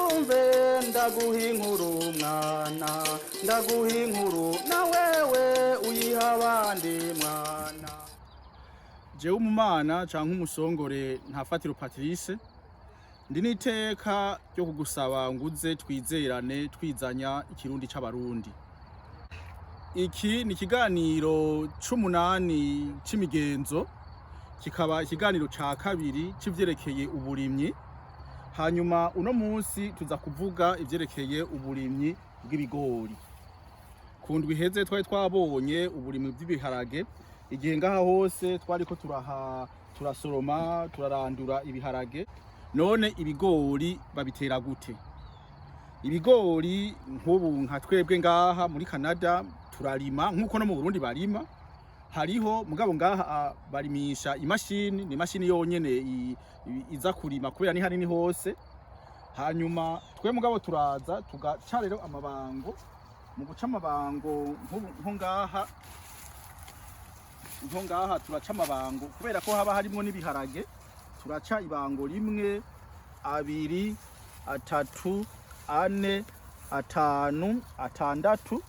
Wumve ndaguha inkuru mwana, ndaguha inkuru na wewe uyiha abandi mwana. Jewe umumana canke umusongore Ntafatiro Patrice, ndi n'iteka ryo kugusaba nguze twizerane twizanya ikirundi c'Abarundi. Iki ni ikiganiro c'umunani c'imigenzo, kikaba ikiganiro ca kabiri c'ivyerekeye uburimyi. Hanyuma uno munsi tuza kuvuga ivyerekeye uburimyi bw'ibigori. Ku ndwi iheze twari twabonye uburimyi bw'ibiharage, igihe ngaha hose twariko turaha turasoroma, turarandura ibiharage. None ibigori babitera gute? Ibigori nk'ubu nka twebwe ngaha muri Canada turarima nk'uko no mu Burundi barima. Hariho mugabo ngaha barimisha imashini, ni imashini yonyene iza kurima kubera ni hanini hose. Hanyuma twe mugabo turaza tugaca rero amabango. Mu guca amabango nk'ubu nko ngaha turaca amabango kubera ko haba harimwo n'ibiharage. Turaca ibango rimwe, abiri, atatu, ane, atanu, atandatu,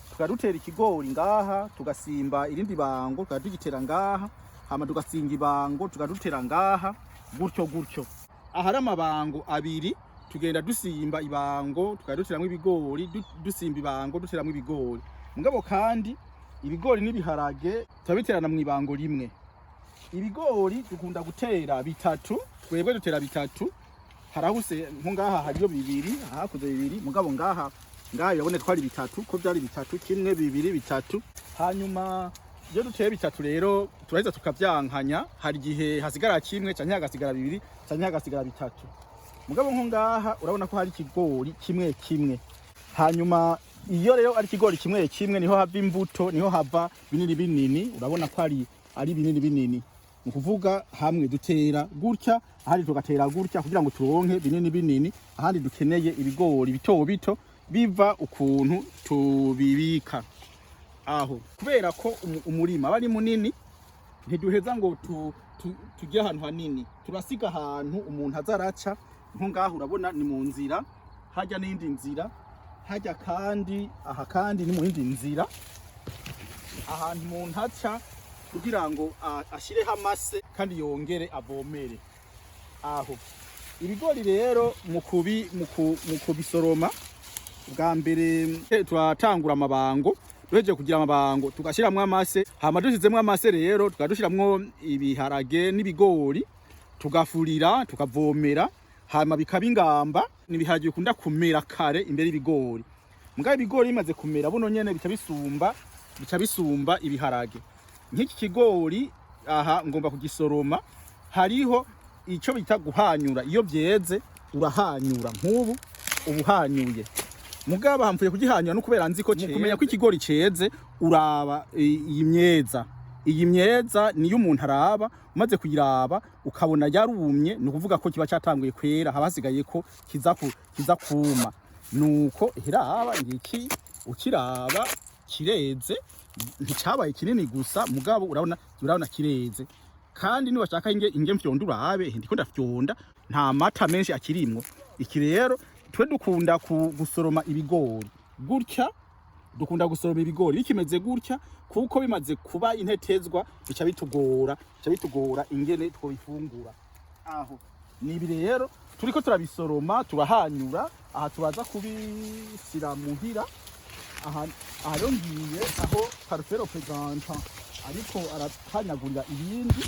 tukadutera ikigori ngaha, tugasimba irindi bango tukadugitera ngaha, hama tugasinga ibango tukadutera ngaha, gutyo gutyo. Ahari amabango abiri tugenda dusimba ibango tukaduteramwo ibigori, dusimba ibango duteramwo ibigori. Mugabo kandi ibigori n'ibiharage turabiterana mu ibango rimwe. Ibigori dukunda gutera bitatu, twebwe dutera bitatu. Harahuse nko ngaha hariyo bibiri, hakuze bibiri, mugabo ngaha biraboneka ko ari bitatu, ko byari bitatu: kimwe, bibiri, bitatu. Hanyuma iyo duteye bitatu rero turaheza tukavyankanya. Hari igihe hasigara kimwe canke hagasigara bibiri canke hagasigara bitatu. Mugabo nko ngaha urabona ko hari ikigori kimwe kimwe. Hanyuma iyo rero ari ikigori kimwe kimwe, niho hava imbuto, niho hava binini binini. Urabona ko ari binini binini. Ni ukuvuga hamwe dutera gutya, ahandi tugatera gutya kugira ngo turonke binini binini, ahandi dukeneye ibigori bito bito, biva ukuntu tubibika aho. Kubera ko umurima aba ari munini, ntiduheza ngo tujye ahantu hanini, turasiga ahantu umuntu aza araca. Nko ngaho urabona ni mu nzira, hajya n'indi nzira hajya, kandi aha kandi ni mu yindi nzira, ahantu umuntu aca kugira ngo ashireho amase kandi yongere avomere. Aho ibigori rero mu kubisoroma, bwa mbere turatangura amabango. Duhejeje kugira amabango tugashiramwo amase. Hama dushizemwo amase rero tukaba dushiramwo ibiharage n'ibigori, tugafurira, tukavomera, hama bikaba ingamba. Ni ibiharage bikunda kumera kare imbere y'ibigori. Mugabo ibigori bimaze kumera buno nyene bica bisumba ibiharage. Nk'iki kigori aha ngomba kugisoroma. Hariho ico bita guhanyura. Iyo vyeze urahanyura, nk'ubu ubuhanyuye. Mugabo hamvuye kugihanyura no kubera nzi ko ceze. Kumenya ko ikigori ceze, uraba iyi myeza. Iyi myeza niyo umuntu araba. Umaze kuyiraba ukabona yarumye, ni ukuvuga ko kiba cyatanguye kwera, haba hasigaye ko kiza kuma. Nuko hiraba ngiki, ukiraba kireze, nticabaye kinini gusa, mugabo urabona kireze. Kandi niwashaka inge mfyonda urabe, ndiko ndafyonda, nta mata menshi akirimwo. Iki rero twe dukunda gusoroma ibigori gutya. Dukunda gusoroma ibigori bikimeze gutya, kuko bimaze kuba intetezwa bica bitugora ingene twobifungura. Aho ni ibi rero turiko turabisoroma, turahanyura. Aha turaza kubisira muhira. Aha rero ngiye aho parfait représentant ariko arahanyagurira ibindi.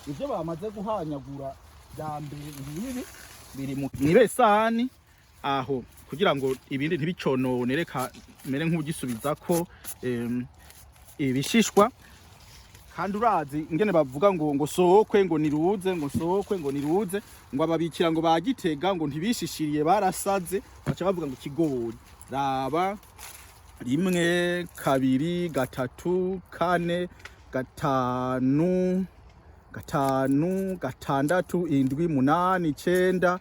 Ivyo bamaze guhanyagura bya mbere ngibi, biri mu mw'ibesani aho kugira ngo ibindi ntibiconone. Reka mere nk'ugisubizako ibishishwa. Kandi urazi ingene bavuga ngo sokwe ngo niruze, ngo sokwe ngo niruze, ngo ababikira ngo bagitega ngo ntibishishiriye, barasaze, baca bavuga ngo ikigori. Raba: rimwe, kabiri, gatatu, kane, gatanu, gatanu, gatandatu, indwi, munani, icenda.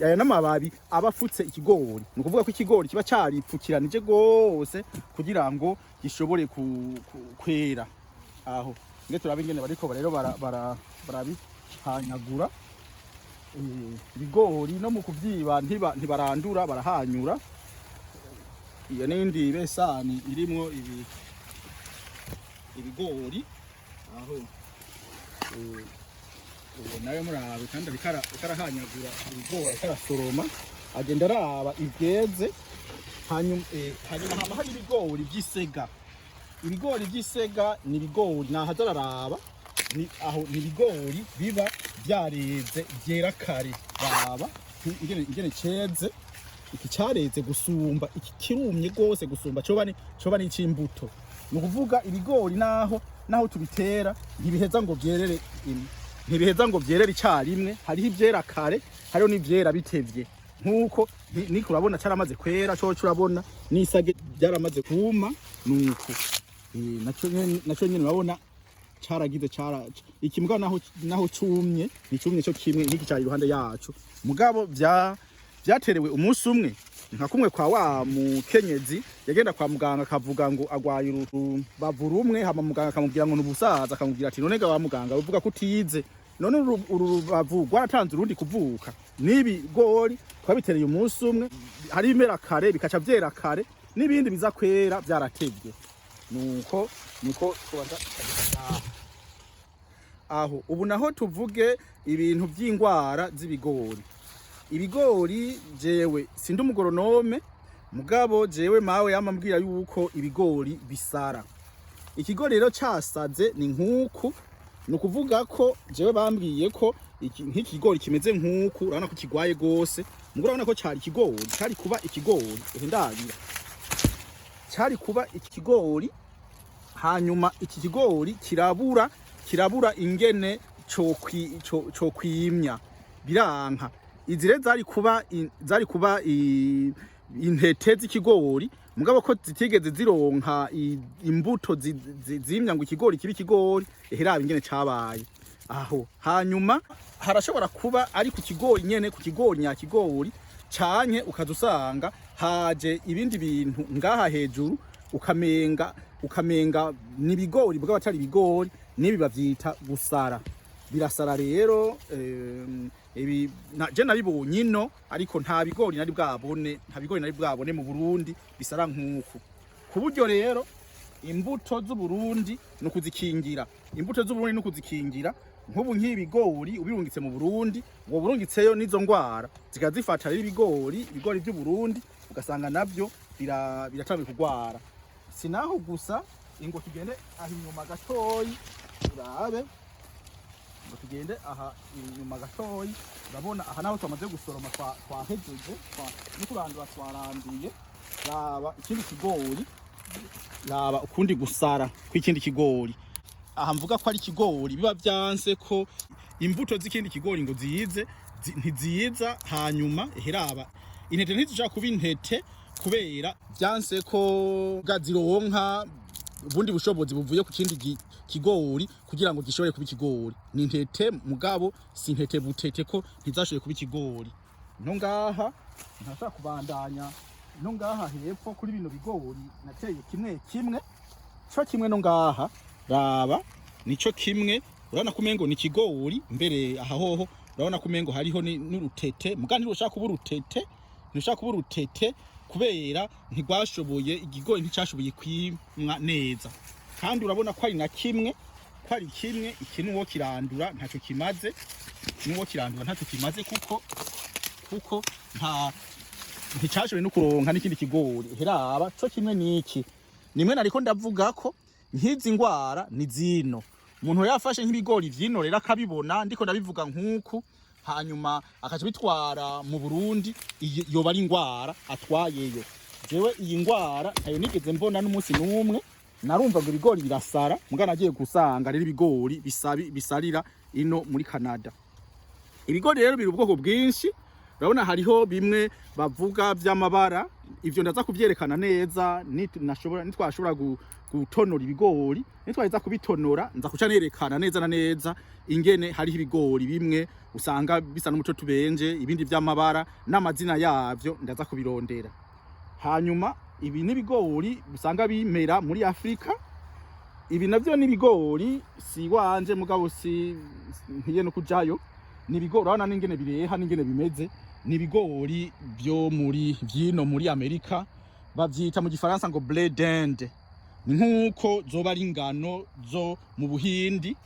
Aya n'amababi aba afutse ikigori. Ni ukuvuga ko ikigori kiba caripfukiranije gose kugira ngo gishobore kwera. Aho nge turabe ingene bariko rero barabihanyagura. Ibigori no mu kuvyiba ntibarandura, barahanyura. Iyo n'indi besani irimwo ibigori aho. Uwo nawe murabe kandi ariko arahanyagura ibigori, ariko arasoroma, agenda araba ivyeze. Hanyuma hama hari ibigori vy'isega. Ibigori vy'isega ni ibigori nahaza araraba, ni aho ni ibigori biba vyareze, vyera kare. Raba ingene ceze. Iki careze gusumba iki, kirumye gose gusumba, coba ni ic'imbuto. Ni ukuvuga ibigori naho tubitera ntibiheza ngo vyerere imwe, ntibiheza ngo vyerere icarimwe. Hariho ivyera kare, hariho n'ivyera bitevye. Nkuko niko urabona caramaze kwera coco, urabona n'isage ryaramaze kuma. Nuko naco nyene urabona caragize cara iki. Mugabo naho cumye, nicumye cyo kimwe nk'iki cari iruhande yacu, mugabo vyaterewe umunsi umwe, nka kumwe kwa wa mukenyezi yagenda kwa muganga akavuga ngo agwaye urubavu rumwe, hama muganga akamubwira ngo nubusaza, akamubwira ati: "None ga wa muganga, uvuga ko utize, none uru rubavu rwaratanze urundi kuvuka?" N'ibigori twabitereye umunsi umwe, hari ibimera kare bikaca vyera kare, n'ibindi biza kwera vyaratevye. Nuko niko tubanza aho. Ubu naho tuvuge ibintu vy'ingwara z'ibigori. Ibigori, jewe sindi umu agronome, mugabo jewe mawe yamambwira yuko ibigori bisara. Ikigori rero casaze ni nkuku, ni ukuvuga ko jewe bambwiye ko nk'ikigori kimeze nkuku, urabona ko kigwaye gose. Mugabo urabona ko cari ikigori, cari kuba ikigori. Ehe, ndabira cari kuba ikigori. Hanyuma iki kigori kirabura ingene cokwimya, biranka. Izi rero zari kuba intete z'ikigori, mugabo ko zitigeze zironka imbuto zimya ngo ikigori kibe ikigori. Ehe, raba ingene cabaye aho. Hanyuma harashobora kuba ari ku kigori nyene, ku kigori nyakigori, canke ukaza usanga haje ibindi bintu ngaha hejuru, ukamenga ni ibigori bw'abatari atari ibigori. N'ibi bavyita gusara, birasara rero. Ibi je nabibonye ino, ariko nta bigori nari bwabone, nta bigori nari bwabone mu Burundi bisara nk'uku. Ku buryo rero imbuto z'Uburundi ni ukuzikingira, imbuto z'Uburundi ni ukuzikingira. Nk'ubu nk'ibigori ubirungitse mu Burundi, ngo burungitseyo n'izo ngwara zikazifata rero ibigori by'Uburundi, ugasanga navyo biratanguye kugwara. Sinaho gusa, ingo tugende aho inyuma gatoyi urabe, ngo tugende aha inyuma gatoyi. Urabona aha naho twamaze gusoroma, twahejeje no kurandura, twaranduye. Raba ikindi kigori, raba ukundi gusara kw'ikindi kigori. Aha mvuga ko ari ikigori biba vyanse ko imbuto z'ikindi kigori ngo zize, ntiziza. Hanyuma heraba intete ntizishobora kuba intete kubera vyanse ko bwazironka ubundi bushobozi buvuye ku kindi kigori kugira ngo gishobore kuba ikigori. Ni intete, mugabo si intete butete, ko ntizashoboye kuba ikigori. No ngaha ntashobora kubandanya, no ngaha hepfo kuri bino bigori nateye kimwe kimwe, co kimwe. No ngaha raba, nico kimwe. Urabona ko umengo ni ikigori mbere. Aha hoho urabona ko umengo hariho n'urutete, muga ntirushaka kuba urutete, ntirushaka kuba urutete kubera ntigwashoboye, ikigori nticyashoboye kwimwa neza. Kandi urabona ko ari na kimwe, ko ari kimwe. Iki nuwo kirandura ntacyo kimaze, nuwo kirandura ntacyo kimaze, kuko nticyashoboye no kuronka n'ikindi kigori. Heraba co kimwe n'iki, nimwe nariko ndavuga ko nk'izi ngwara ni zino. Umuntu yafashe nk'ibigori vyino rero akabibona ndiko ndabivuga nk'uku, hanyuma akaca bitwara mu Burundi, yoba ari ingwara atwayeyo. Jewe iyi ngwara ntayo nigeze mbona n'umunsi n'umwe. Narumva ngo ibigori birasara, mugana nagiye gusanga rero ibigori bisarira ino muri Canada. Ibigori rero biri ubwoko bwinshi. Urabona hariho bimwe bavuga vy'amabara, ivyo ndaza kuvyerekana neza nitwashobora gutonora ibigori. Nitwaheza kubitonora nza kuca nerekana neza na neza ingene hariho ibigori bimwe usanga bisa n'umuco tubenje, ibindi vy'amabara n'amazina yavyo ndaza kubirondera. Hanyuma ibi n'ibigori usanga bimera muri Afrika. Ibi navyo n'ibigori si wanje, mugabo si ntiye no kujayo. Ni ibigori, urabona n'ingene bireha n'ingene bimeze. Ni ibigori vyo muri vyino muri Amerika, bavyita mu Gifaransa ngo blé d'Inde. Ni nk'uko zoba ari ingano zo mu Buhindi.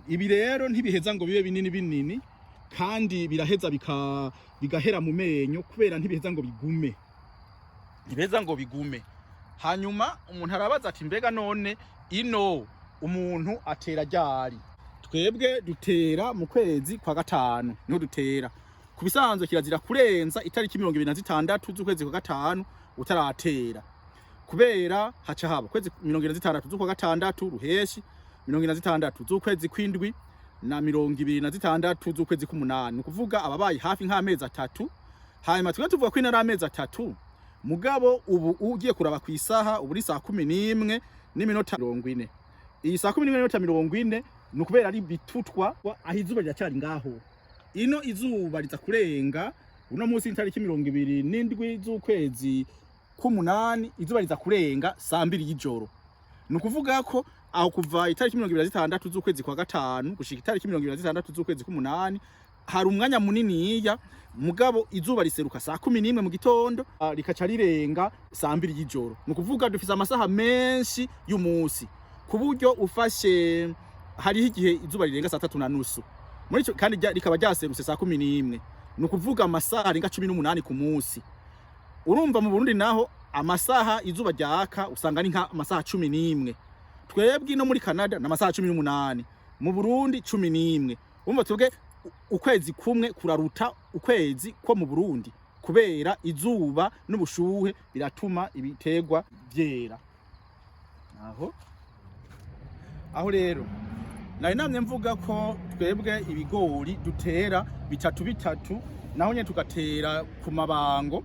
Ibi rero ntibiheza ngo bibe binini binini, kandi biraheza bigahera mu menyo, kubera ntibiheza ngo bigume, ntibiheza ngo bigume. Hanyuma umuntu arabaza ati: "Mbega none ino umuntu atera ryari?" Twebwe dutera mu kwezi kwa gatanu, niho dutera. Ku bisanzwe kirazira kurenza itariki 26 z'ukwezi kwa gatanu utaratera, kubera haca haba kwezi 26 z'ukwa gatandatu ruheshi, 26 z'ukwezi kw'indwi na 26 z'ukwezi k'umunani. Ni ukuvuga ababaye hafi nk'amezi 3. Hanyuma twe tuvuga ko ino ari amezi 3, mugabo ubu ugiye kuraba ku isaha, ubu ni saa 11:40. Iyi saa 11:40 ni ukubera ari bitutwa, aho izuba riracyari ngaho. Ino izuba riza kurenga uno munsi itariki 27 z'ukwezi k'umunani, izuba riza kurenga saa 2 y'ijoro. Ni ukuvuga ko aho kuva itariki 26 z'ukwezi kwa gatanu gushika itariki 26 z'ukwezi k'umunani hari umwanya muniniya, mugabo izuba riseruka saa 11 mu gitondo, rikaca rirenga saa 2 y'ijoro. Ni ukuvuga dufise amasaha menshi y'umunsi, ku buryo ufashe hariho igihe izuba rirenga saa 3:30 muri ico, kandi rikaba ryaserutse saa 11. Ni ukuvuga amasaha arenga 18 ku munsi. Urumva mu Burundi naho amasaha izuba ryaka usanga ari nka amasaha 11. Twebwe no muri Canada ni amasaha 18, mu Burundi 11. Urumva twebwe ukwezi kumwe kuraruta ukwezi ko mu Burundi, kubera izuba n'ubushuhe biratuma ibiterwa vyera. Aho rero nari namye mvuga ko twebwe ibigori dutera bitatu bitatu, naho nyene tugatera ku mabango.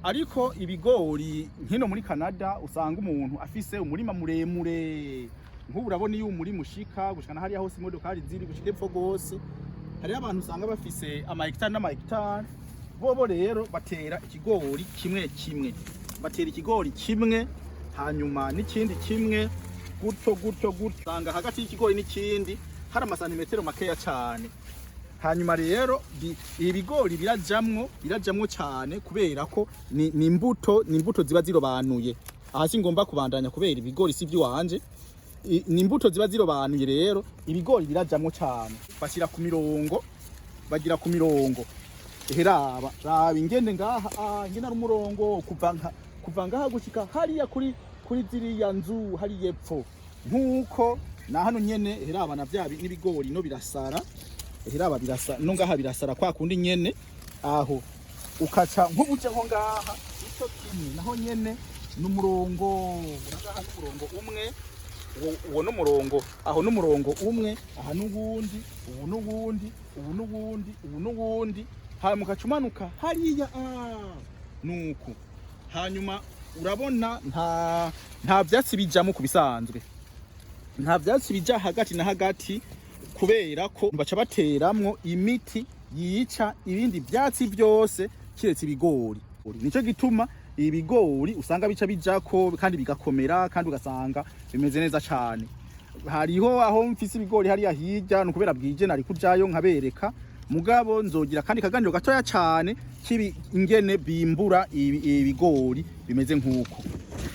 Ariko ibigori nkino muri Canada usanga umuntu afise umurima muremure. Nk'ubu urabona iyo umurima ushika gushika na hariya hose imodokari ziri, gushika epfo gose, hariho abantu usanga bafise amahegitari n'amahegitari. Bobo rero batera ikigori kimwe kimwe, batera ikigori kimwe, hanyuma n'ikindi kimwe, gutyo gutyo gutyo. Usanga hagati y'ikigori n'ikindi hari amasantimetero makeya cane. Hanyuma rero ibigori birajamwo cyane, kubera ko ni imbuto ziba zirobanuye. Aha singomba kubandanya kubera ibigori si iby'iwanje. Ni imbuto ziba zirobanuye, rero ibigori birajamwo cyane. Bashyira ku mirongo, bagira ku mirongo. Raba, raba ingene ngaha, ingene ari umurongo kuva ngaha gushika hariya kuri ziriya nzu hariya epfo. Nkuko na hano nyene, raba na vya n'ibigori no birasara. Raba birasa no ngaha, birasara kwa kundi nyene. Aho ukaca nk'ubuce nko ngaha, ico kimwe naho nyene n'umurongo ngaha, n'umurongo umwe. Uwo n'umurongo, aho n'umurongo umwe, aha n'uwundi, ubu n'uwundi, ubu n'uwundi, ubu n'uwundi. Hanyuma ukaca umanuka hariya, nuku. Hanyuma urabona nta vyatsi bijamo. Ku bisanzwe nta vyatsi bija hagati na hagati, kubera ko baca bateramwo imiti yica ibindi vyatsi vyose kiretse ibigori. Nico gituma ibigori usanga bica bijako kandi bigakomera, kandi ugasanga bimeze neza cane. Hariho aho mfise ibigori hariya hirya, ni ukubera bwije nari kujayo nkabereka, mugabo nzogira kandi kaganiro gatoya cane kibi ingene bimbura ibigori bimeze nk'uko.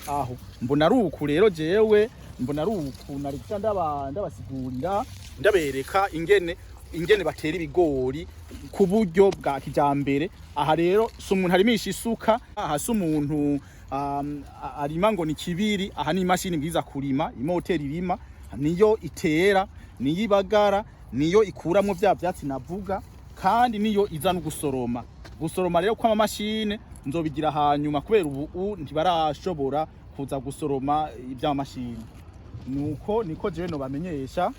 Aho mbona ari uku rero, jewe mbona ari uku nari kuca ndabasigurira, ndabereka ingene batera ibigori ku buryo bwa kijambere. Aha rero si umuntu arimisha isuka, aha si umuntu arima ngo ni kibiri. Aha ni imashini bwiza kurima, imoteri irima, niyo itera, niyo ibagara, niyo ikuramwo vya vyatsi navuga, kandi niyo iza no gusoroma. Gusoroma rero kw'amamashine nzobigira hanyuma, kubera ubu ntibarashobora kuza gusoroma ivy'amamashini. Nuko niko jewe nobamenyesha.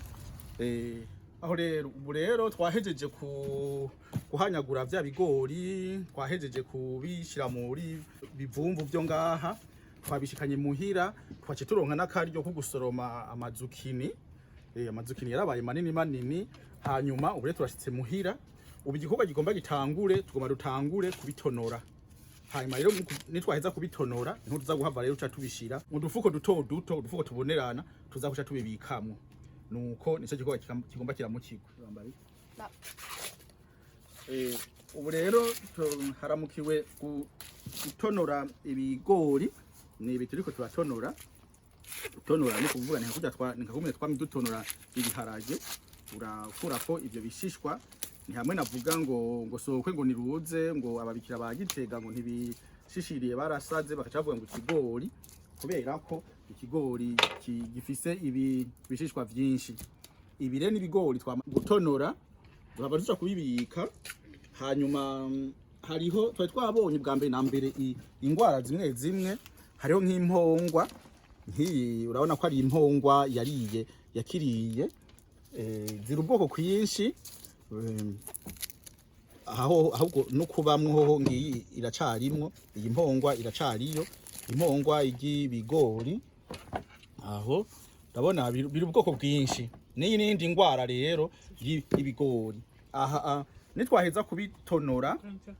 Aho rero ubu rero twahejeje ku guhanyagura vya bigori, twahejeje kubishira muri bivumvu vyo ngaha, twabishikanye muhira, twace turonka n'akaryo ko gusoroma amazucchini. Amazucchini yarabaye manini manini. Hanyuma ubu rero turashitse muhira, ubu igikorwa gigomba gitangure, tugomba dutangure kubitonora. Hanyuma rero nitwaheza kubitonora, niho tuza guhava rero tuca tubishira mu dufuko duto duto, udufuko tubonerana, tuza kuca tubibikamwo. Nuko nico gikorwa kigomba kiramukirwa. Ba. Ubu rero haramukiwe gutonora ibigori. Ni ibi turiko turatonora. Gutonora ni kuvuga ni nka twa ni nka kumwe twamye dutonora ibiharage, urakurako ivyo bishishwa. Ni hamwe navuga ngo sokwe ngo niruze, ngo ababikira ba Gitega ngo ntibishishiriye, barasaze, bakaca bavuga ngo ikigori, kubera ko ikigori gifise ibi bishishwa vyinshi. Ibi rero n'ibigori twama gutonora, turaba tuja kubibika. Hanyuma hariho twari twabonye bwa mbere na mbere ingwara zimwe zimwe, hariho nk'impongwa nk'iyi, urabona ko ari impongwa yariye yakiriye. Ziri ubwoko kwinshi. Aho ahubwo no kubamwo hoho ngiyi iracarimwo, iyi mpongwa iracariyo, impongwa y'ibigori. Aho ndabona biri ubwoko bwinshi. N'iyi n'indi ngwara rero y'ibigori. Aha nitwaheza kubitonora,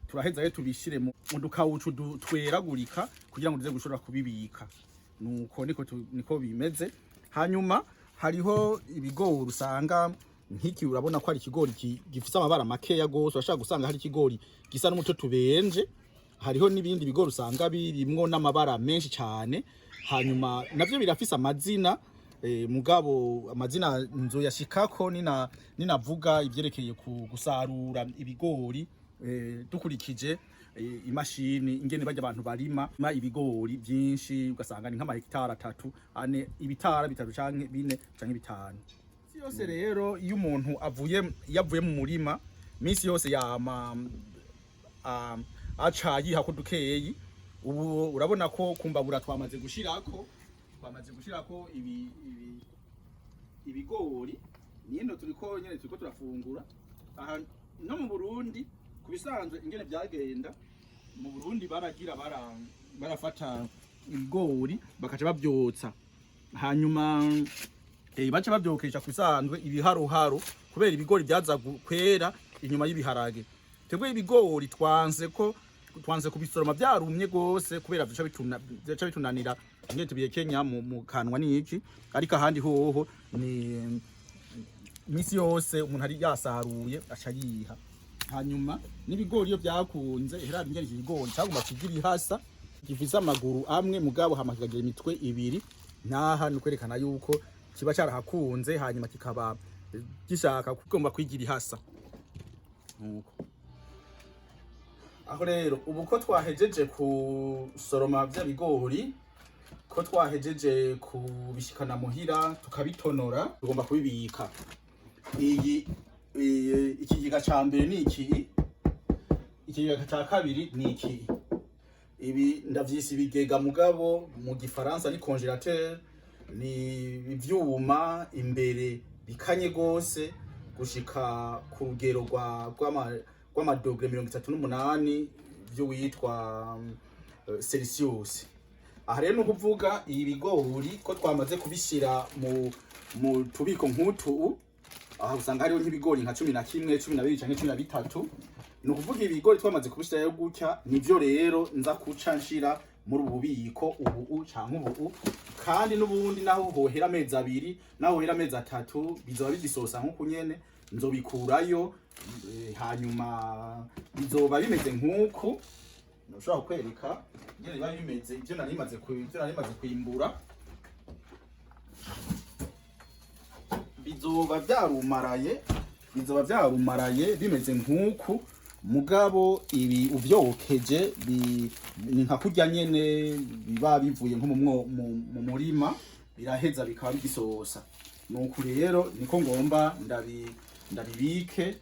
turaheza rero tubishire mu dukawucu tweragurika kugira ngo tuze gushobora kubibika. Nuko niko bimeze. Hanyuma hariho ibigori usanga nk'iki, urabona ko ari ikigori gifise amabara makeya gose. Urashaka gusanga hari ikigori gisa n'umuto tubenje, hariho n'ibindi bigori usanga birimwo n'amabara menshi cyane. Hanyuma navyo birafise amazina, mugabo amazina nzoyashikako ninavuga ivyerekeye ku gusarura ibigori, dukurikije imashini, ingene barya abantu barima ma ibigori byinshi, ugasanga ni nk'amahegitari 3, 4, ibitara 3 canke 4 canke 5. Misi yose rero iyo umuntu avuye yavuye mu murima, misi yose yama aca yiha ko dukeyi. Ubu urabona ko kumbabura twamaze gushirako ibi ibigori nyine turiko nyene turiko turafungura. Aha no mu Burundi ku bisanzwe ingene byagenda mu Burundi, baragira barafata ibigori bakaca bavyotsa, hanyuma baca bavyokesha ku bisanzwe ibiharuharu, kubera ibigori byaza kwera inyuma y'ibiharage. Twebwe ibigori twanse kubisoroma byarumye gose, kubera vyaca bitunanira ingene tubihekenya mu kanwa niki. Ariko ahandi hoho ni misi yose umuntu ari yasaruye aca yiha. Hanyuma n'ibigori iyo byakunze herari ingene iki kigori cyagomba kigira ihasa, gifise amaguru amwe mugabo hama kikagira imitwe ibiri. Naha ni kwerekana yuko kiba cyarahakunze, hanyuma kikaba gishaka kugomba kwigira ihasa. Nuko aho rero ubu ko twahejeje kusoroma vya bigori, ko twahejeje kubishikana muhira tukabitonora, tugomba kubibika. Iyi ikigega ca mbere ni iki, ikigega ca kabiri ni iki. Ibi ndavyise ibigega, mugabo mu gifaransa ni congélateur. Ni ivyuma imbere bikanye gose gushika ku rugero rw'amadogere 38 vy'uwitwa Celsius. Aha rero ni ukuvuga ibi bigori ko twamaze kubishira mu tubiko nk'utu, aha usanga hariho nk'ibigori nka 11, 12 canke 13. Ni ukuvuga ibigori twamaze kubishirayo gutya, nivyo rero nza kuca nshira muri ubu bubiko ubu canke ubu. Kandi n'ubundi naho hohera amezi 2, naho hohera amezi 3, bizoba bigisosa nk'uku nyene. Nzobikurayo, hanyuma bizoba bimeze nk'uku. Ntushobora kukwereka ingene biba bimeze, ivyo nari maze kwimbura. Bizoba vyarumaraye bimeze nk'uku. Mugabo ibi uvyokeje ni nka kurya nyene biba bivuye nko mu murima, biraheza bikaba bigisosa. Nuku rero niko ngomba ndabibike.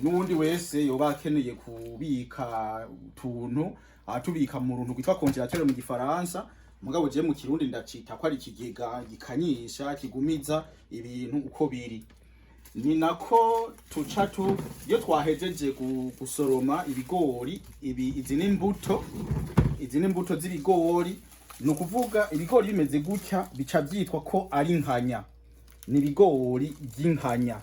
N'uwundi wese yoba akeneye kubika utuntu, atubika mu runtu rwitwa congélateur mu gifaransa, mugabo je mu kirundi ndacita ko ari ikigega gikanyisha, kigumiza ibintu uko biri. Ni nako tuca tu iyo twahejeje gusoroma ibigori ibi. Izi ni imbuto z'ibigori. Ni ukuvuga ibigori bimeze gutya bica byitwa ko ari inkanya, ni ibigori by'inkanya.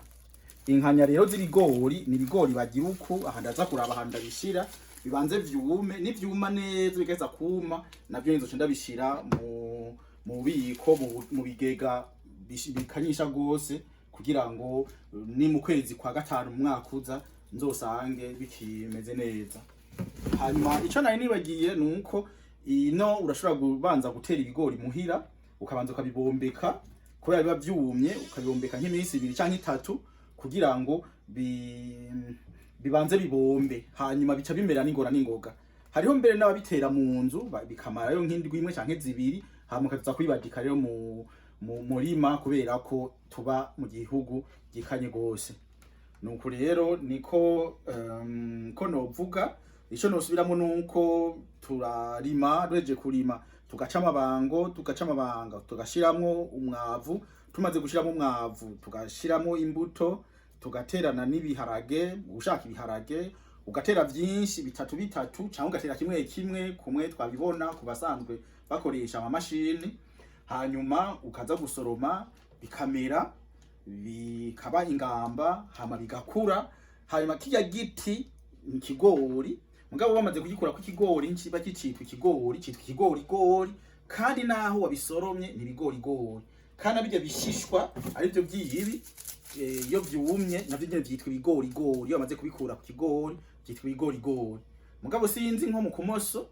Inkanya rero z'ibigori ni ibigori bagira uku. Aha ndaza kuraba ahantu ndabishira, bibanze vyume. Nivyuma neza bigaheza kuma, navyo nzoca ndabishira mu bubiko, mu bigega bikanyisha gose, kugira ngo ni mu kwezi kwa gatanu mu mwaka uza. nzosange bikimeze neza. Hanyuma ico nari nibagiye nuko ino urashobora kubanza gutera ibigori muhira, ukabanza ukabibombeka kubera biba vyumye, ukabibombeka nk'iminsi 2 canke 3 kugira ngo bibanze bibombe, hanyuma bica bimera n'ingora n'ingoga. Hariho mbere n'ababitera mu nzu bikamarayo nk'indwi imwe canke 2, hama ukaza kubibadika rero mu murima, kubera ko tuba mu gihugu gikanye gose. Nuko rero niko ko novuga. Ico nosubiramo nuko turarima, duhejeje kurima tugaca amabango, tugaca amabanga, tugashiramwo umwavu. Tumaze gushiramwo umwavu, tugashiramwo imbuto, tugaterana n'ibiharage. Ushaka ibiharage ugatera vyinshi, bitatu bitatu, cyangwa ugatera kimwe kimwe, kumwe twabibona ku basanzwe bakoresha amamashini. Hanyuma ukaza gusoroma, bikamera, bikaba ingamba, hama bigakura. Hanyuma kirya giti ni ikigori, mugabo bamaze kugikura ko ikigori nkiba kicitwa ikigori, citwa ikigorigori. Kandi naho wabisoromye ni ibigorigori, kandi bijya bishishwa aribyo by'ibi, iyo vyumye navyo nyene vyitwa ibigorigori. Iyo bamaze kubikura ku kigori vyitwa ibigorigori. Mugabo sinzi nko mu kumoso,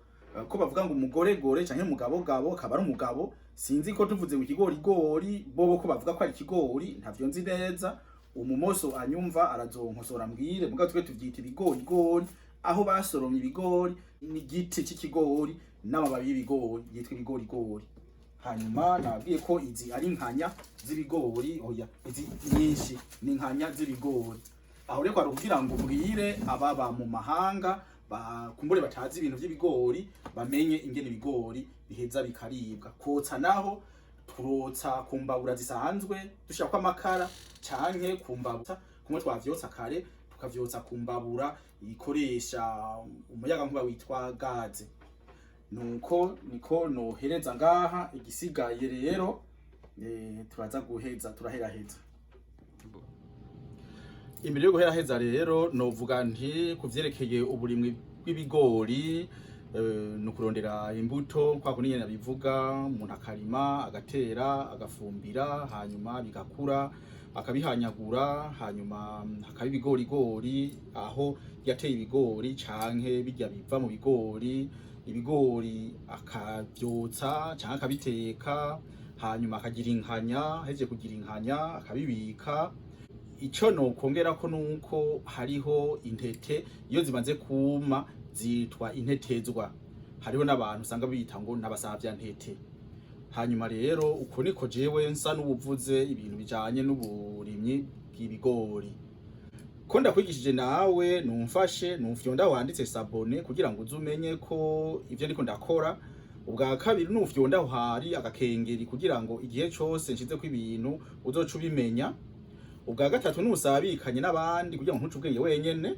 ko bavuga ngo umugoregore canke umugabogabo akaba ari umugabo. Sinzi ko tuvuze ngo ikigorigori bobo ko bavuga ko ari ikigori, ntavyo nzi neza. Umumoso anyumva arazonkosora mbwire. Mugabo twe tuvyita ibigorigori aho basoromye ibigori n'igiti c'ikigori n'amababi y'ibigori yitwa ibigorigori. Hanyuma nababwiye ko izi ari inkanya z'ibigori. Oya, izi nyinshi ni inkanya z'ibigori. Aho rero kwari kugira ngo ubwire ababa mu mahanga bakumbure batazi ibintu by'ibigori, bamenye ingene ibigori biheza bikaribwa. Kotsa naho turotsa ku mbabura zisanzwe dushirako amakara, canke ku mbabura kumwe twavyotsa kare, tukavyotsa ku mbabura ikoresha umuyagankuba witwa gaze. Nuko niko nohereza ngaha. Igisigaye rero turaza guheza turaheraheza. Imbere yo guheraheza rero novuga nti kuvyerekeye uburimwi bw'ibigori, ni ukurondera imbuto kwa kundi nyene nabivuga. Umuntu akarima, agatera, agafumbira, hanyuma bigakura, akabihanyagura, hanyuma hakaba ibigorigori aho yateye ibigori canke bijya biva mu bigori. Ibigori akavyotsa canke akabiteka, hanyuma akagira inkanya. Ahejeje kugira inkanya akabibika. Ico nokongerako nuko hariho intete, iyo zimaze kuma zitwa intetezwa. Hariho n'abantu usanga bita ngo n'abasavya ntete. Hanyuma rero uko niko jewe nsa n'ubuvuze ibintu bijanye n'uburimyi bw'ibigori. Ko ndakwigishije, nawe numfashe numfyonda wanditse s'abonner kugira ngo uze umenye ko ivyo ndiko ndakora. Ubwa kabiri nufyonda aho hari agakengeri kugira ngo igihe cose nshizeko ibintu uzoca ubimenya. Ubwa gatatu nusabikanye n'abandi kugira ngo ntuce ubwenge wenyene.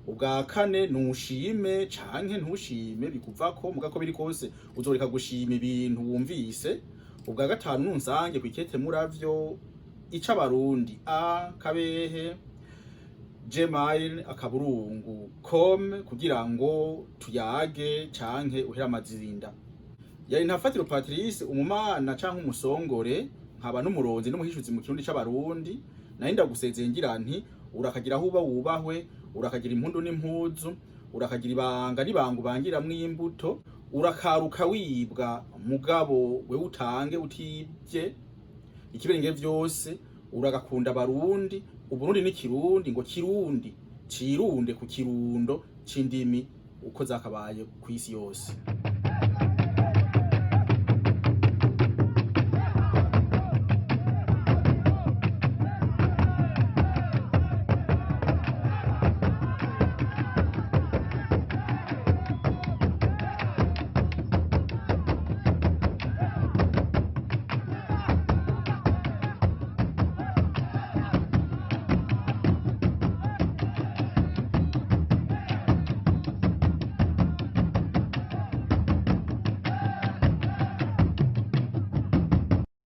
Ubwa kane nushime canke ntushime bikuvako, muga ko biri kose uzoreka gushima ibintu wumvise. Ubwa gatanu nunsange kwikete muravyo ica abarundi a kabehe gmail.com kugira ngo tuyage canke uhere amazinda. Yari Ntafatiro Patrice, umumana canke umusongore, nkaba n'umuronzi n'umuhishuzi mu Kirundi c'Abarundi. Nari ndagusezeye ngira nti urakagira aho uba wubahwe, urakagira impundu n'impuzu, urakagira ibanga n'ibanga ubangiramwo imbuto, urakaruka wibwa mugabo wewe utange utibye ikibirenge vyose, uragakunda Abarundi, Uburundi n'ikirundi, ngo Kirundi cirunde ku kirundo c'indimi uko zakabaye kw'isi yose.